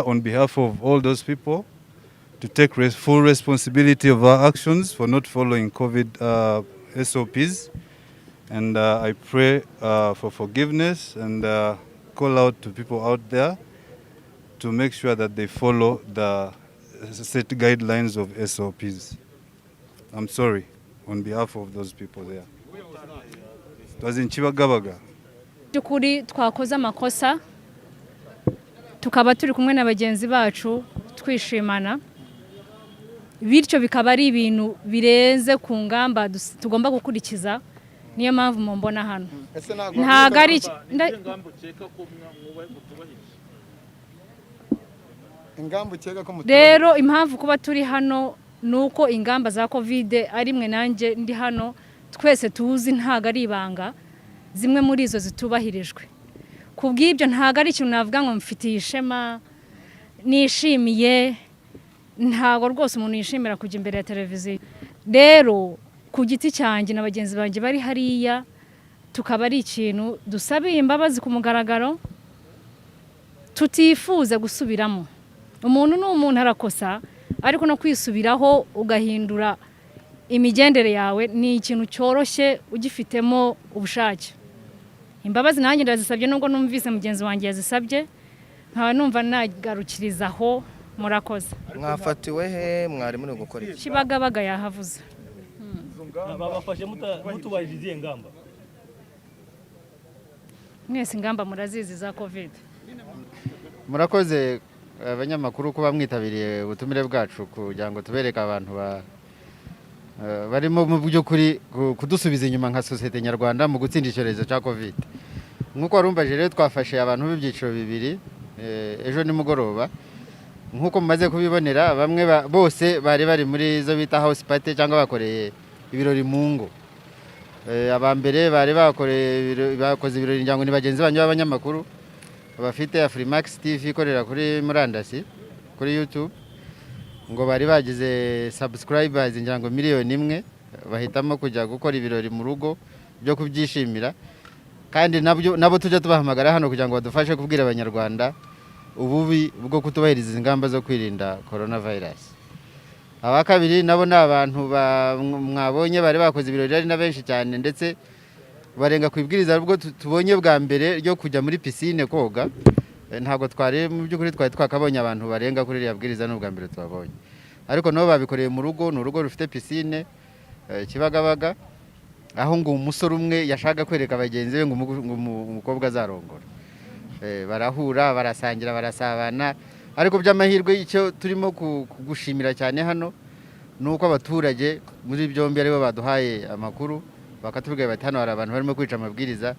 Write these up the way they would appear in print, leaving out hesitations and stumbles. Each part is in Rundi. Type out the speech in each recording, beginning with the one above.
here on behalf of all those people to take full responsibility of our actions for not following COVID SOPs. And I pray for forgiveness and call out to people out there to make sure that they follow the set guidelines of SOPs. I'm sorry on behalf of those people there. It was in Kibagabaga. By'ukuri twakoze amakosa, tukaba turi kumwe na bagenzi bacu twishimana, bityo bikaba ari ibintu birenze ku ngamba tugomba gukurikiza. Niyo mpamvu mumbona hano. Ese ntabwo Ntabwo ari Ingamba ukeka ko mutubahirije? Ingamba ukeka ko Rero impamvu kuba turi hano ni uko ingamba za COVID ari mwe nanjye ndi hano twese tuzi, ntabwo ari ibanga, zimwe muri izo zitubahirijwe. Ku bw'ibyo ntabwo ari ikintu navuga ngo mfitiye ishema, nishimiye. Ntabwo rwose umuntu yishimira kujya imbere ya televiziyo. Rero ku giti cyanjye na bagenzi banjye bari hariya, tukaba ari ikintu dusabiye imbabazi ku mugaragaro, tutifuza gusubiramo. Umuntu ni umuntu, arakosa, ariko no kwisubiraho ugahindura imigendere yawe ni ikintu cyoroshye ugifitemo ubushake. Imbabazi nanjye ndazisabye, nubwo numvise mugenzi wanjye yazisabye, nkaba numva nagarukiriza aho. Murakoze. Mwafatiwe he? Mwari muri gukora iki? Kibagabaga, yahavuze. Babafashe mutubahirije izihe ngamba? Mwese ingamba murazizi za COVID. Murakoze abanyamakuru kuba mwitabiriye ubutumire bwacu kugira ngo tubereke abantu barimo mu by'ukuri kudusubiza inyuma nka sosiyete nyarwanda mu gutsinda icyorezo cya COVID. Nk'uko warumvaje rero, twafashe abantu b'ibyiciro bibiri ejo nimugoroba. Nk'uko mumaze kubibonera, bamwe bose bari bari muri zo bita house party cyangwa bakoreye ibirori mu ngo. Aba mbere bari bakoreye bakoze ibirori, ngira ngo ni bagenzi banyu b'abanyamakuru bafite Afrimax TV ikorera kuri murandasi, kuri YouTube, ngo bari bagize subscribers ngira ngo 1 miliyoni, bahitamo kujya gukora ibirori mu rugo byo kubyishimira. Kandi nabyo nabo tujya tubahamagara hano kugira ngo badufashe kubwira Abanyarwanda ububi bwo kutubahiriza izi ngamba zo kwirinda coronavirus. Aba kabiri nabo ni abantu mwabonye bari bakoze ibirori ari na benshi cyane, ndetse barenga ku ibwiriza ubwo tubonye bwa mbere ryo kujya muri pisine koga. Ntabwo twari mu by'ukuri twari twakabonye abantu barenga kuri iriya bwiriza, ni ubwa mbere tubabonye, ariko nabo babikoreye mu rugo. Ni urugo rufite pisine Kibagabaga, aho ngo umusore umwe yashaka kwereka bagenzi be ngo umukobwa azarongora. Barahura, barasangira, barasabana. Ariko by'amahirwe, icyo turimo kugushimira cyane hano ni uko abaturage muri byombi aribo baduhaye amakuru, bakatubwira bati: "Hano hari abantu barimo kwica amabwiriza."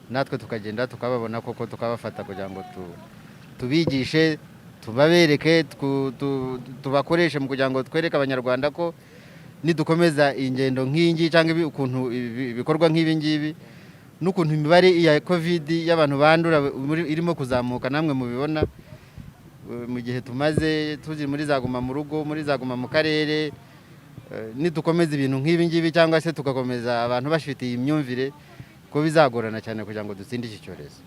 Natwe tukagenda tukababona koko, tukabafata kugira ngo tubigishe, tubabereke, tubakoreshe mu kugira ngo twereke Abanyarwanda ko nidukomeza ingendo nk'iyi ngiyi cyangwa ukuntu ibikorwa nk'ibi ngibi n'ukuntu imibare ya COVID y'abantu bandura irimo kuzamuka, namwe mubibona mu gihe tumaze turi muri za guma mu rugo, muri za guma mu karere, nidukomeza ibintu nk'ibi ngibi cyangwa se tugakomeza abantu bafite iyi myumvire, ko bizagorana cyane kugira ngo dutsinde iki cyorezo.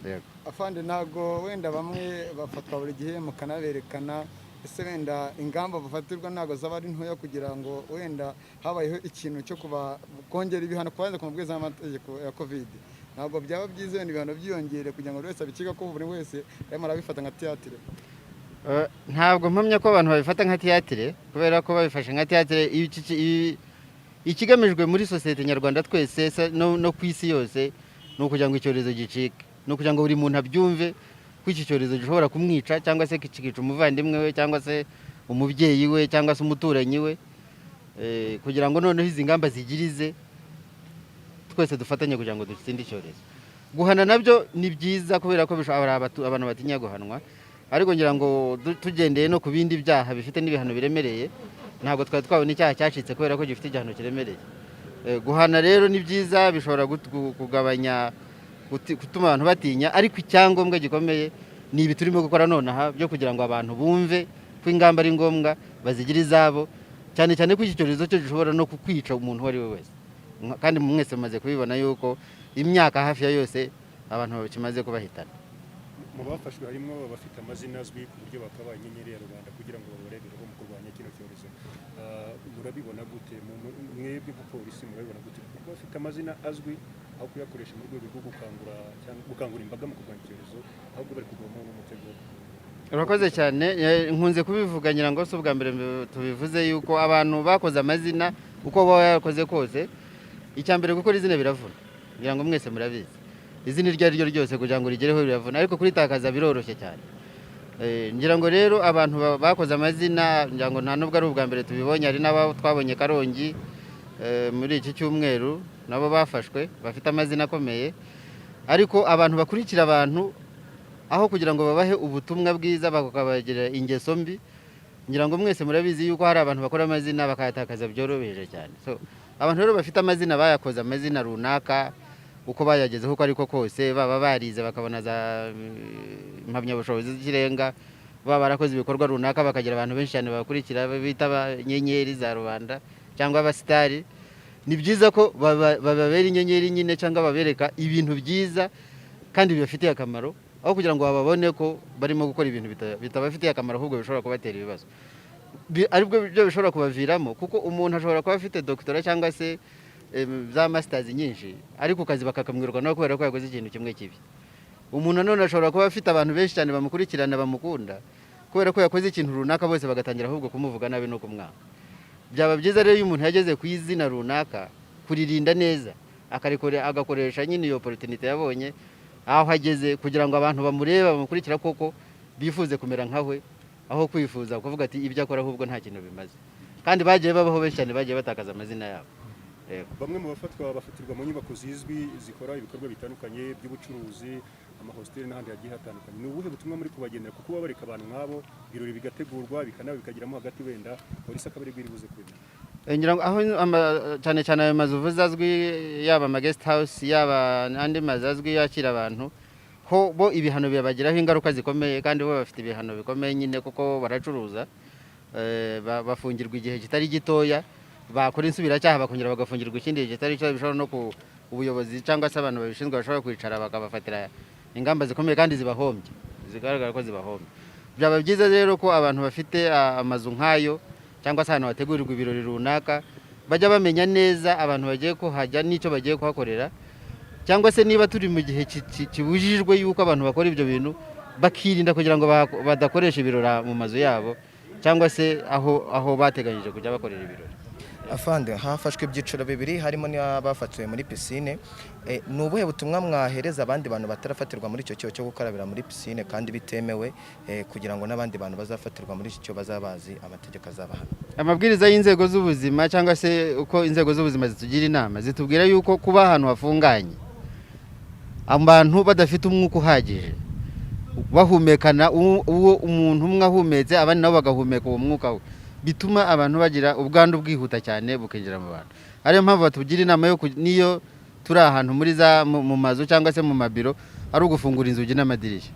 Yego. Afande, ntabwo wenda bamwe bafatwa buri gihe mukanaberekana, ese wenda ingamba bafatirwa ntabwo zaba ari ntoya kugira ngo wenda habayeho ikintu cyo kuba kongera ibihano kubanza ku mabwiriza y'amategeko ya COVID, ntabwo byaba byiza wenda ibihano byiyongere kugira ngo buri wese abikige ko buri wese arimo arabifata nka théâtre? Ntabwo mpamya ko abantu babifata nka théâtre, kubera ko babifashe nka théâtre, ikigamijwe muri sosiyete nyarwanda twese no ku isi yose ni ukugira ngo icyorezo gicike, ni ukugira ngo buri muntu abyumve ko iki cyorezo gishobora kumwica cyangwa se kikica umuvandimwe we cyangwa se umubyeyi we cyangwa se umuturanyi we, kugira ngo noneho izi ngamba zigirize twese dufatanye kugira ngo dutsinde icyorezo. Guhana nabyo ni byiza kubera ko hari abantu batinya guhanwa, ariko ngira ngo tugendeye no ku bindi byaha bifite n'ibihano biremereye, ntabwo twari twabona icyaha cyacitse kubera ko gifite igihano kiremereye. Guhana rero ni byiza, bishobora kugabanya gutuma abantu batinya, ariko icyangombwa gikomeye ni ibi turimo gukora nonaha byo kugira ngo abantu bumve ko ingamba ari ngombwa, bazigire izabo, cyane cyane ko iki cyorezo cyo gishobora no kukwica umuntu uwo ari we wese. Kandi mwese mumaze kubibona yuko imyaka hafi ya yose abantu kimaze kubahitana. Mu bafashwe harimo abafite amazina azwi ku buryo bakabaye inyenyeri ya rubanda kugira ngo babarebereho mu kurwanya kino cyorezo. Murabibona gute? Mwebwe nka polisi murabibona gute kuko bafite amazina azwi, aho kuyakoresha mu rwego rwo gukangura cyangwa gukangura imbaga mu kurwanya icyorezo, ahubwo bari kugwamo n'umutego? Urakoze cyane. Nkunze kubivuga, ngira ngo si ubwa mbere tubivuze yuko abantu bakoze amazina, uko baba yarakoze kose, icya mbere gukora izina biravuna. Ngira ngo mwese murabizi, izina iryo ari ryo ryose kugira ngo rigereho biravuna, ariko kuritakaza biroroshye cyane. Ngira ngo rero abantu bakoze amazina, ngira ngo nta nubwo ari ubwa mbere tubibonye, hari n'abo twabonye Karongi muri iki cyumweru nabo bafashwe bafite amazina akomeye. Ariko abantu bakurikira abantu, aho kugira ngo babahe ubutumwa bwiza bakabagira ingeso mbi. Ngira ngo mwese murabizi yuko hari abantu bakora amazina bakayatakaza byoroheje cyane. So abantu rero bafite amazina, bayakoze amazina runaka, uko bayagezeho uko ariko kose, baba barize bakabona za impamyabushobozi z'ikirenga, baba barakoze ibikorwa runaka bakagira abantu benshi cyane babakurikira bita inyenyeri za rubanda cyangwa abasitari, ni byiza ko bababera inyenyeri nyine cyangwa babereka ibintu byiza kandi bibafitiye akamaro, aho kugira ngo bababone ko barimo gukora ibintu bitabafitiye akamaro, ahubwo bishobora kubatera ibibazo. Aribwo byo bishobora kubaviramo, kuko umuntu ashobora kuba afite doctorat cyangwa se za masters nyinshi, ariko kazi bakakamwirukana kubera ko yakoze ikintu kimwe kibi. Umuntu nanone ashobora kuba afite abantu benshi cyane bamukurikirana, bamukunda, kubera ko yakoze ikintu runaka bose bagatangira ahubwo kumuvuga nabi no kumwanga. Byaba byiza rero iyo umuntu yageze ku izina runaka kuririnda neza, agakoresha nyine iyo opportunity yabonye aho ageze, kugira ngo abantu bamureba, bamukurikira koko bifuze kumera nkawe, aho kwifuza kuvuga ati ibyo akora ahubwo nta kintu bimaze. Kandi bagiye babaho benshi cyane bagiye batakaza amazina yabo. Yego. Bamwe mu bafatwa bafatirwa mu nyubako zizwi zikora ibikorwa bitandukanye by'ubucuruzi, amahositeli n'ahandi hagiye hatandukanye. Ni ubuhe butumwa muri kubagenera, kuko baba bareka abantu nk'abo, ibirori bigategurwa, bikanaba bikageramo hagati, wenda polisi akaba ari buze kubimenya? Ngira ngo aho cyane cyane ayo mazu uvuze azwi, yaba ama guest house, yaba andi mazu azwi yakira abantu, ho bo ibihano bibagiraho ingaruka zikomeye, kandi bo bafite ibihano bikomeye nyine kuko baracuruza. Bafungirwa igihe kitari gitoya, bakora insubiracyaha bakongera bagafungirwa ikindi gihe kitari gitoya. Bishobora no ku ubuyobozi cyangwa se abantu babishinzwe bashobora kwicara bakabafatira ingamba zikomeye kandi zibahombye, zigaragara ko zibahombye. Byaba byiza rero ko abantu bafite amazu nk'ayo cyangwa se ahantu hategurirwa ibirori runaka bajya bamenya neza abantu bagiye kuhajya n'icyo bagiye kuhakorera, cyangwa se niba turi mu gihe kibujijwe yuko abantu bakora ibyo bintu, bakirinda kugira ngo badakoresha ibirori mu mazu yabo cyangwa se aho bateganyije kujya bakorera ibirori. Afande, hafashwe ibyiciro bibiri, harimo n'abafatiwe muri pisine. Ni ubuhe butumwa mwahereza abandi bantu batarafatirwa muri icyo cyobo cyo gukarabira muri pisine kandi bitemewe, kugira ngo n'abandi bantu bazafatirwa muri iki cyobo bazaba bazi amategeko azabahana? Amabwiriza y'inzego z'ubuzima cyangwa se uko inzego z'ubuzima zitugira inama, zitubwira yuko kuba ahantu hafunganye, abantu badafite umwuka uhagije, bahumekana, uwo umuntu umwe ahumetse abandi nabo bagahumeka uwo mwuka we, bituma abantu bagira ubwandu bwihuta cyane bukinjira mu bantu. Ariyo mpamvu batugira inama yo niyo turi ahantu muri za mu mazu cyangwa se mu mabiro, ari ugufungura inzugi n'amadirishya.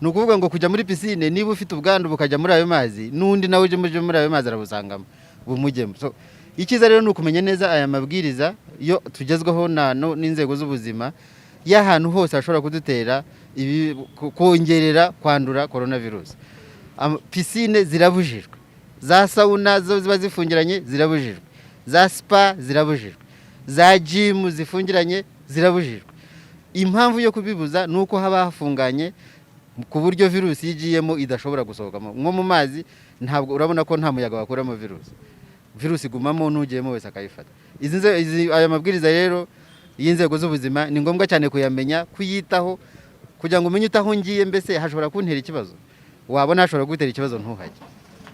Ni ukuvuga ngo kujya muri pisine, niba ufite ubwandu bukajya muri ayo mazi, n'undi nawe uje muri ayo mazi arabusangamo bumujyemo. So icyiza rero ni ukumenya neza aya mabwiriza yo tugezweho n'inzego z'ubuzima y'ahantu hose hashobora kudutera ibi, kongerera kwandura coronavirus. Pisine zirabujijwe, za sauna zo ziba zifungiranye zirabujijwe, za spa zirabujijwe, za gym zifungiranye zirabujijwe. Impamvu yo kubibuza ni uko haba hafunganye ku buryo virusi iyo igiyemo idashobora gusohokamo. Nko mu mazi ntabwo urabona ko nta muyaga wakuramo virusi, virusi igumamo n'ugiyemo wese akayifata. Aya mabwiriza rero y'inzego z'ubuzima ni ngombwa cyane kuyamenya, kuyitaho, kugira ngo umenye utaho ngiye mbese hashobora kuntera ikibazo. Wabona hashobora kugutera ikibazo ntuhajye.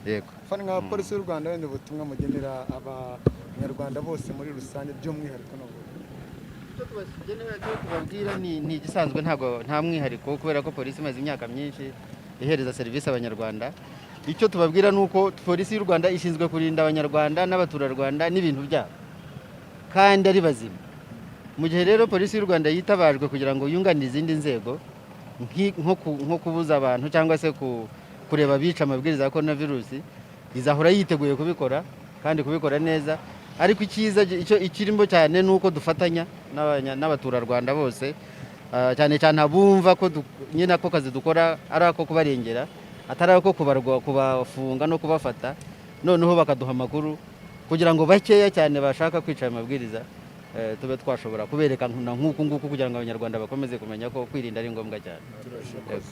Yego. Fani, nka polisi y'u Rwanda, wenda ubutumwa mugenera abanyarwanda bose muri rusange, by'umwihariko n'ubu? Icyo tubagenera, icyo tubabwira ni igisanzwe, ntabwo nta mwihariko, kubera ko polisi imaze imyaka myinshi ihereza serivisi abanyarwanda. Icyo tubabwira ni uko polisi y'u Rwanda ishinzwe kurinda abanyarwanda n'abaturarwanda n'ibintu byabo kandi ari bazima. Mu gihe rero polisi y'u Rwanda yitabajwe kugira ngo yunganire izindi nzego, nko kubuza abantu cyangwa se kureba abica amabwiriza ya korona virusi, izahora yiteguye kubikora kandi kubikora neza. Ariko icyiza icyo ikirimo cyane ni uko dufatanya n'abaturarwanda bose. Cyane cyane abumva ko nyine ako kazi dukora ari ako kubarengera, atari ako kubarwa, kubafunga no kubafata, noneho bakaduha amakuru kugira ngo bakeya cyane bashaka kwica ayo mabwiriza, tube twashobora kubereka nk'uku nguku kugira ngo Abanyarwanda bakomeze kumenya ko kwirinda ari ngombwa cyane. Yego.